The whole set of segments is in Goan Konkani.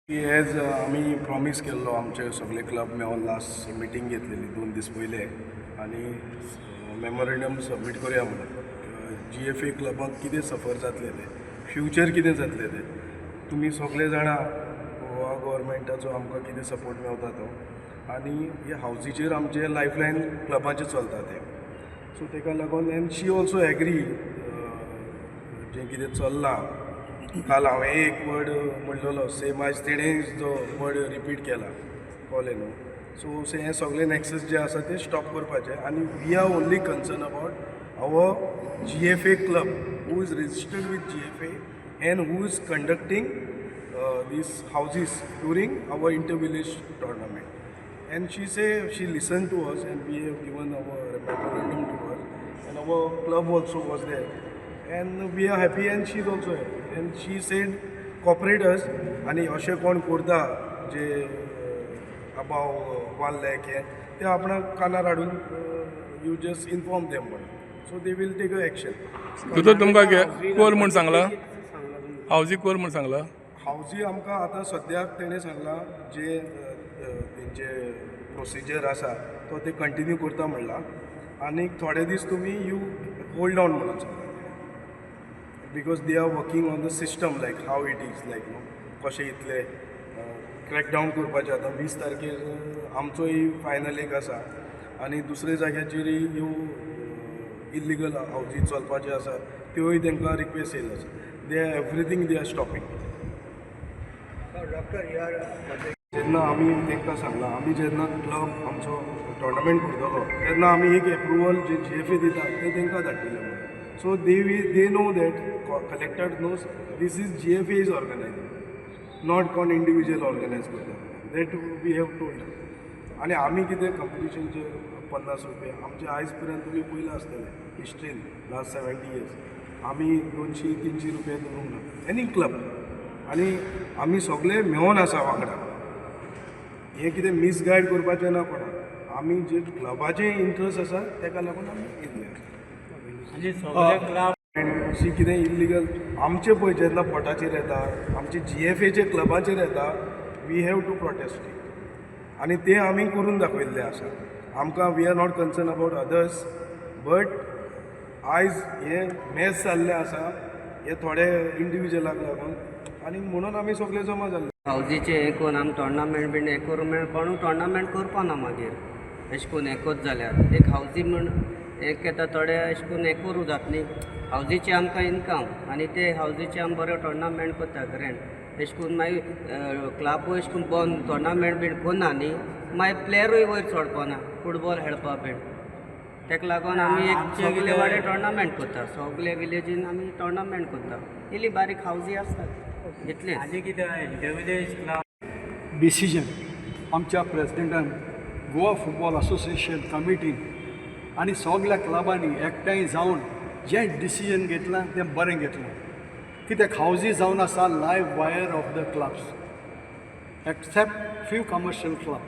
एज आमी प्रॉमीस केल्लो, आमचे सगळे क्लब मेळोन लास्ट मिटींग घेतलेली 2 दीस पयले आनी मेमोरेंडम सबमीट करुया म्हणून. जीएफए क्लबाक कितें सफर जातलें तें, फ्युचर कितें जातलें तें तुमी सगळे जाणा. गोवा गव्हर्मेंटाचो आमकां कितें सपोर्ट मेवता तो आनी हे हावजीचेर आमचे लायफलायन क्लबाचें चलता तें. सो ताका लागून एन्ड she also agree जें कितें चल्लां. काल हांवें एक वर्ड म्हणलेलो, सेम आयज तेणें जो वर्ड रिपीट केला, कळ्ळें न्हू? सो हें सगळें नॅक्सस जे आसा ते स्टॉप करपाचें आनी we are only concern about our GFA club who is registered with GFA and who is conducting these houses during our inter village tournament. And she say she listened to us and we have given our memorandum to her and our club also was there and we are happy and she is also happy and she said cooperate us. आनी अशें कोण करता जे अबाव 1 लॅक हे ते आपणाक कानार हाडून you just inform them म्हणून, so they will take a action. दोतोर, तुमकां कोर म्हूण सांगला, हावजी कोर म्हूण सांगला? हावजी आमकां आतां सद्याक तेणें सांगलां, जे तेंचे प्रोसिजर आसा तो ते कंटिन्यू करता म्हणला आनी थोडे दीस तुमी you hold on म्हणून सांगला, because they are working on the system, like how it is, like न्हू कशें इतले क्रॅकडावन करपाचें. आतां 20 तारखेर आमचोय फायनल एक आसा आनी दुसऱ्या जाग्याचेरय ह्यो इल्लिगल हावजी चलपाच्यो आसा, त्योय तांकां रिक्वेस्ट येयल्यो आसा. They are everything, they are stopping. Doctor यार. जेन्ना आमी तांकां सांगलां, आमी जेन्ना क्लब आमचो टोर्नामेंट करतलो तेन्ना आमी एक एप्रुवल जे जीएफए दिता तें तांकां धाडटले म्हणून. So they know that collector knows this is GFA is organizing, not कोण इंडिविज्युअल ऑर्गनायज करता. That we have told. आनी आमी कितें कॉम्पिटिशनचे 50 रुपया आमचे आयज पर्यंत तुमी पयलां आसतलें हिस्ट्रीन, लास्ट 70 इयर्स आमी 200-300 रुपया दवरूंक ना एनी क्लब. आनी आमी सगळे मेळोन आसा वांगडा. हें कितें मिसगायड करपाचें ना कोणाक. आमी जे क्लबाचे इंट्रस्ट आसा तेका लागून आमी येयल्ले. आनी सगळे क्लब अशी कितें इल्लिगल आमचे पळय जेन्ना पोटाचेर येता, आमचे जीएफएचे क्लबाचेर येता, we have to protest it आनी ते आमी करून दाखयल्लें आसा. आमकां we are not concern about others, but आयज हें मॅस जाल्लें आसा हे थोडे इंडिविज्युअलाक लागून आनी म्हणून आमी सगळे जमा जाल्ले. हावजीचे हें करून आमी टोर्नामेंट बीन हें करूं मेळ कोणू टोर्नामेंट करपाना मागीर. अशें करून एकूच जाल्यार एक हावजी म्हण एक येता, थोडे अशें करून हें करूं जाता न्ही. हावजीचे आमकां इनकम आनी ते हावजीचे आमी बरो टोर्नामेंट करता ग्रेंड. अशें करून मागीर क्लाबूय अशें करून बंद टोर्नामेंट बीन करना न्ही, मागीर प्लेयरूय वयर चडपाना फुटबॉल खेळपा बीन. ताका लागून आमी एक आमचे सगले कितें- वाडे टोर्नामेंट करता. सगले विलेजीन आमी टोर्नामेंट करता. इल्ली बारीक हावजी आसतात, इतलेंच. आनी कितें इंटरविलेज क्लब डिसिजन आमच्या प्रेसिडेंटान, गोवा फुटबॉल असोसिएशन कमिटीन आनी सगल्या क्लबांनी एकठांय जावन जें डिसिजन घेतलां तें बरें घेतलां, कित्याक हावजी जावन आसा live wire of the clubs except few commercial club.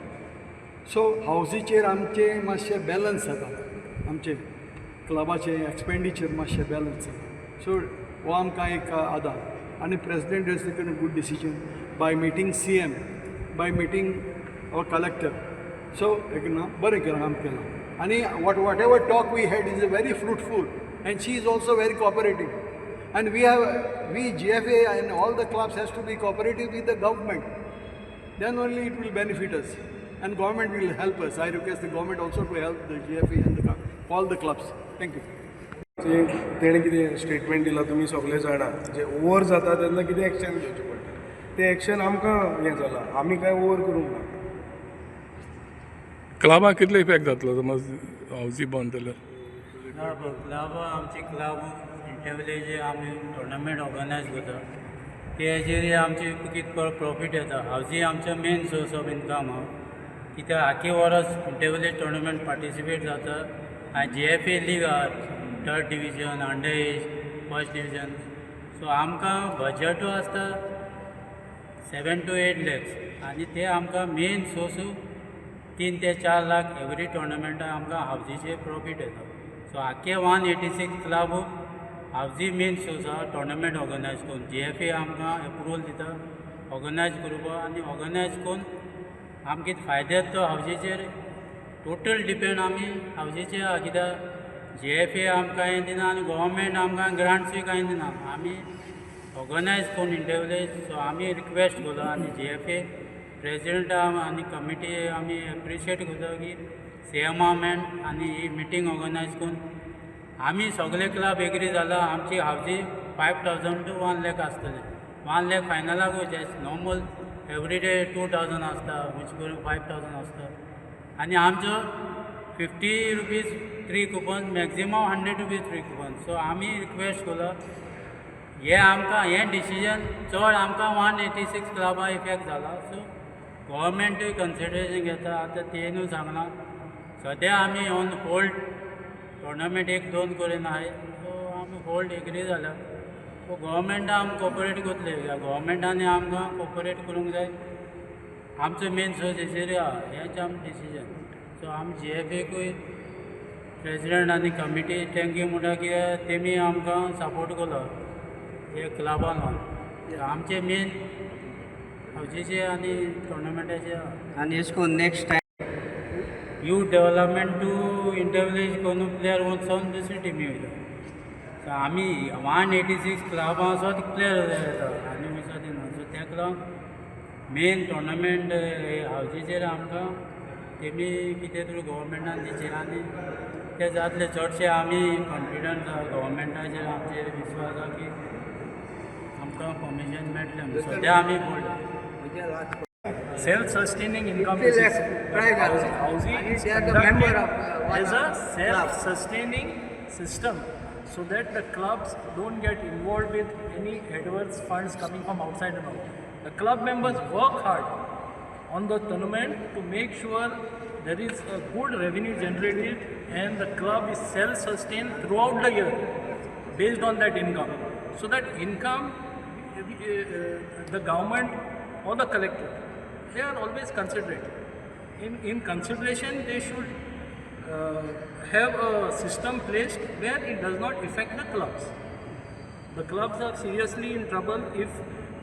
So हावजीचेर आमचें मातशें बॅलन्स जाता, आमचें क्लबाचें एक्सपेंडिचर मातशें बॅलन्स जाता. सो हो आमकां एक आदार आनी president has taken a good decision by meeting CM, by meeting our collector. So एक ना बरें केलां, काम केलां आनी whatever talk we had is a very fruitful and she is also very cooperative and we GFA and all the clubs has to be cooperative with the government, then only it will benefit us and government will help us. I request the government also to help the GFA and all the clubs. Thank you. ते तेणें कितें स्टेटमेंट दिलां तुमी सगळे जाणा, जे ओवर जाता तेन्ना कितें एक्शन घेवचें पडटा, तें एक्शन आमकां हें जालां, आमी कांय ओवर करूंक ना. क्लबाक कितलो इफेक्ट जातलो समज हावजी बंद जाल्यार? क्लब क्लब आमची क्लब इंटरविलेज आमी टोर्नामेंट ऑर्गनायज करता, ते हेजेर आमची कितें प्रॉफीट येता. हावजी आमचो मेन सोर्स ऑफ इनकम आहा, कित्याक आख्खे वर्स इंटरविलेज टोर्नामेंट पार्टिसिपेट जाता आनी जीएफए लीग आहा, third division, under age, first division. So आमकां बजटूय आसता 7 टू 8 लॅक्स आनी ते आमकां मेन सोर्स 3 ते 4 लाख एवरी टोर्नामेंटाक आमकां हावजीचे प्रॉफीट येता. सो आख्खे 186 क्लब हावजी मेन सोर्स आहा. टोर्नामेंट ऑर्गनायज करून जीएफए आमकां एप्रुवल दिता. ऑर्गनायज करपा आनी ऑर्गनायज करून आमकां फायदे तो हावजीचेर टोटल डिपेंड आमी हावजीचेर आहा. कित्याक जीएफए आमकां कांय दिना आनी गोवोरमेंट आमकां ग्रांट्सूय कांय दिना. आमी ऑर्गनायज करून इंटरविलेज, सो आमी रिक्वेस्ट करता आनी जीएफए प्रेजिडेंटा आनी कमिटी आमी एप्रिशिएट करता की सीएमा मॅन आनी ही मिटींग ऑर्गनायज करून आमी सगळे क्लब एग्री जाला. आमची हावजी 5,000 to 1 lakh आसतले. 1 लॅक फायनलाक वयचे, नॉर्मल एवरीडे 2,000 आसता, which करून 5,000 आसता आनी आमचो ₹50 three coupon, maximum ₹100 three coupon. So आमी रिक्वेस्ट केलो, हे आमकां हें डिसिजन चड आमकां 186 क्लबा इफेक्ट जाला. सो गोवोरमेंटूय कन्सिडरेशन घेता. आतां तेनूय सांगलां, सद्या आमी ऑन होल्ड टोर्नामेंट एक दोन करून आहाय. सो आमी होल्ड एग्री जाल्या. सो गोवोरमेंटा आमी कोऑपरेट करतले. गोवोरमेंटान आमकां कोऑपरेट करूंक जाय. आमचो मेन सोर्स हेचेर आहा, हेंच आमचें डिसिजन. सो आमी जीएफएकूय प्रेजिडेंट आनी कमिटी thank you म्हणटा, कित्याक तेमी आमकां सपोर्ट केलो हे क्लबान. आमचे मेन हावजीचे आनी टोर्नामेंटाचे आहा. आनी एश कोन्न next time youth development to intervillage करून प्लेयर वचोन दुसरी टिमी वयता. सो आमी 186 क्लबां वचोन प्लेयर येता आनी वचोन दिना. सो तेका लागून मेन टोर्नामेंट हावजीचेर आमकां तेमी कितें तरी गोवोरमेंटान दिचें आनी ते जातले. चडशे आमी कॉन्फिडंट आहा गोवोरमेंटाचेर, आमचेर विस्वास आहा की आमकां परमिशन मेळटलें म्हणून. सद्या आमी bowled Self-sustaining income basis. Housing is conducted as a self-sustaining system so that the clubs don't get involved with any adverse funds coming from outside and all. The club members work hard on the tournament to make sure there is a good revenue generated and the club is self-sustained throughout the year based on that income. So that income, the government or the collector, they are always considerate. In consideration, they should have a system placed where it does not affect the clubs. The clubs are seriously in trouble if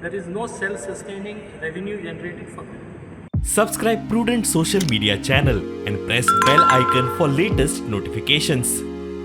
there is no self-sustaining revenue generated for them. Subscribe Prudent Social Media channel and press bell icon for latest notifications.